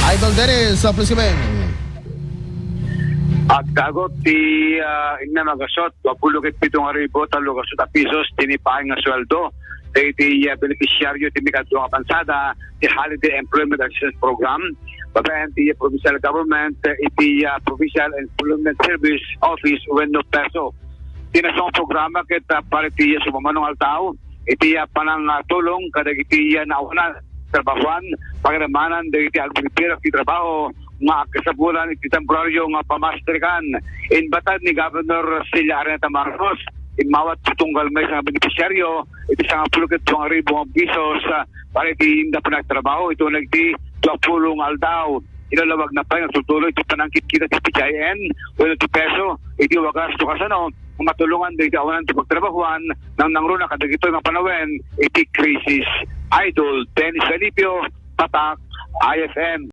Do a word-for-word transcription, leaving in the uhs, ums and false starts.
Idol Dennis, uh, please come in. Agtagot ti, ah, inna magasut, dua pulo ket pito nga ribu tallo gasut a pisos ti naipaay nga sueldo dagiti, ah, benepisyaryo ti mikadua nga pansada ti Holiday Employment Assistance Program babaen ti, ah, provincial government, ah, iti, ah, Provincial Employment Service Office wenno PESO. Ti nasayaat nga programa ket, ah, para iti, ah, sumamano nga aldaw iti, ah, panangtulong kadagiti, ah, naawanan trabahoan, pagarimanan dagiti agbibirok ti trabaho nga agkasapulan iti temporario nga pamastrikan. Inbatar ni Governor Celia Araneta Marcos, immawat ti tunggal maysa nga benepisyaryo iti sangapulo ket dua nga ribu nga pisos, ah, para iti inda panagtrabaho iti uneg ti dua pulo nga aldaw. Ilalawagna pay nga agtultuloy ti panangkitkita ti P G I N wenno ti PESO iti wagas no kasano nga matulongan dagiti awanan ti pagtrabahoan nangnangruna kadagitoy nga panawen iti krisis. Idol Dennis Felipe, Tatak, I F M.